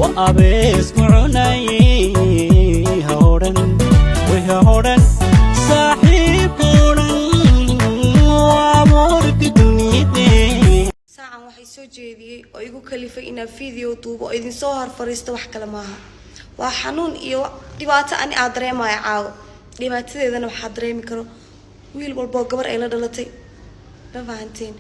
Wa abeesku cunayay, ha odhan, way ha odhan, saaxiib odhan, waa abuurka dunidee. Saacan waxay soo jeediyey oo igu kalifay inaan video duubo oo idinsoo hor fariisto wax kale maaha. Waa xanuun iyo dhibaato ani aad dareemaya caawo. Dhibaatadeedana waxaa dareemi karo wiil walboo gabar ay la dhalatay. Ma fahanteen?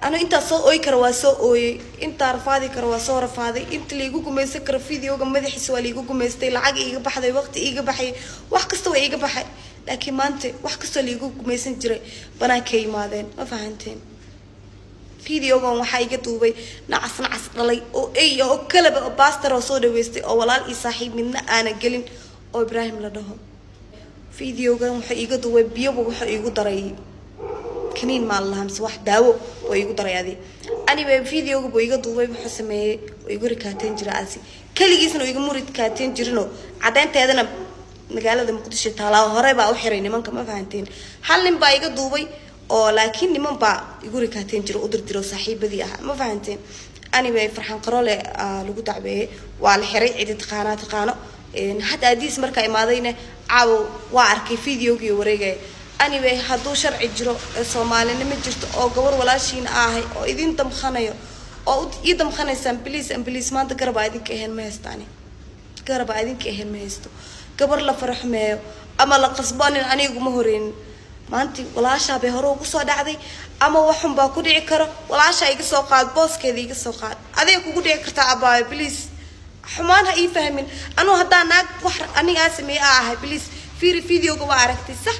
Anu intaa soo ooyi kara waa soo ooyey, intaa rafaadi kara waa soo rafaaday, inta laigu gumaysan karo videoga madaxiisa waa laigu gumaystay. Lacag iiga baxday, waqti iiga baxay, wax kasta waa iiga baxay, laakiin maanta wax kastoo laigu gumaysan jiray banaankay yimaadeen. Ma fahanteen? Videogan waxaa iga duubay nacas nacas dhalay oo ey oo kalaba oo baastar oo soo dhaweystay oo walaal iyo saaxiib midna aana gelin oo Ibraahim la dhaho. Videogan wuxuu iiga duubay biyoba, wuxuu iigu daray kaniin maa lalahaa mise wax daawo oo iigu daray adi. Anyway, videoga buu iga duubay. Wuxuu sameeyey oo igu rikaateen jira asi keligiisna oo igama rikaateen jirinoo caddeynteedana magaalada Muqdisho taalaa hore baa u xiray nimanka. Ma fahanteen? Hal nin baa iga duubay oo laakiin niman baa igu rikaateen jiro, u dirdiro saaxiibadii ahaa. Ma fahanteen? Anyway, Farxaan Qaroole lagu dacweeyey, waa la xiray. Cidi taqaanaa taqaano. Hadda adiis markaa imaadayna caawo waa arkay videogii wareegaya. Anyway, hadduu sharci jiro ee Soomaalinimo jirto oo gabar walaashiina ahay oo idin damkhanayo oo ii damkhanaysaan, please and please, maanta garabaa idinka ahayn ma haystaani, garabaa idinka ahayn ma haysto. Gabar la faraxumeeyo ama la qasbo nin aniguma horeynin. Maanti walaashaa bay hore ugu soo dhacday ama waxun baa ku dhici karo. Walaashaa iga soo qaad, booskeeda iga soo qaad, adiga kugu dhici kartaa. Abaayo, please, xumaan ha ii fahmin. Anuu haddaa naag wax anigaa sameeye a ahay, please fiiri videoga. Waa aragtay, sax?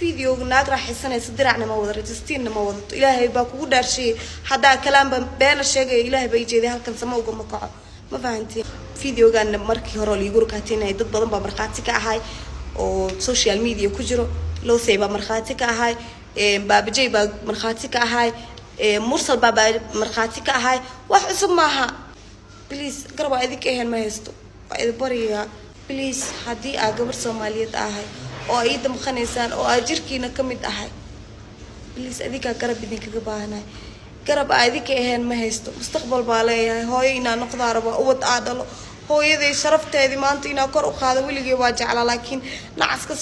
Videoga naag raaxaysanaysa, diracna ma wada, rajistiinna ma wadato. Ilaahay baa kugu dhaarshiyey haddaa kalaanba beena sheegaya. Ilaahay baa ii jeeday, halkan sama ugama kaco. Ma fahantiin? Videogaana markii hore oo liigu rukaatinayay dad badan baa markhaati ka ahay oo social media ku jiro. Losey baa markhaati ka ahay, Baabajey baa markhaati ka ahay, Mursal baa markhaati ka ahay. Wax cusub maaha. Please, garab aa idinka ahayn ma haysto, waa idin baryayaa. Please, haddii aa gabar Soomaaliyeed ahay oo ay ii damqanaysaan oo aa jirkiina ka mid ahay, please, adinkaa garab idinkaga baahanahay. Garab aa idinka ahayn ma haysto. Mustaqbal baa leeyahay, hooyo inaa noqdaa raba, ubad aa dhalo, hooyaday sharafteedii maanta inaa kor u qaado weligay waa jeclaa, laakiin nacaskas.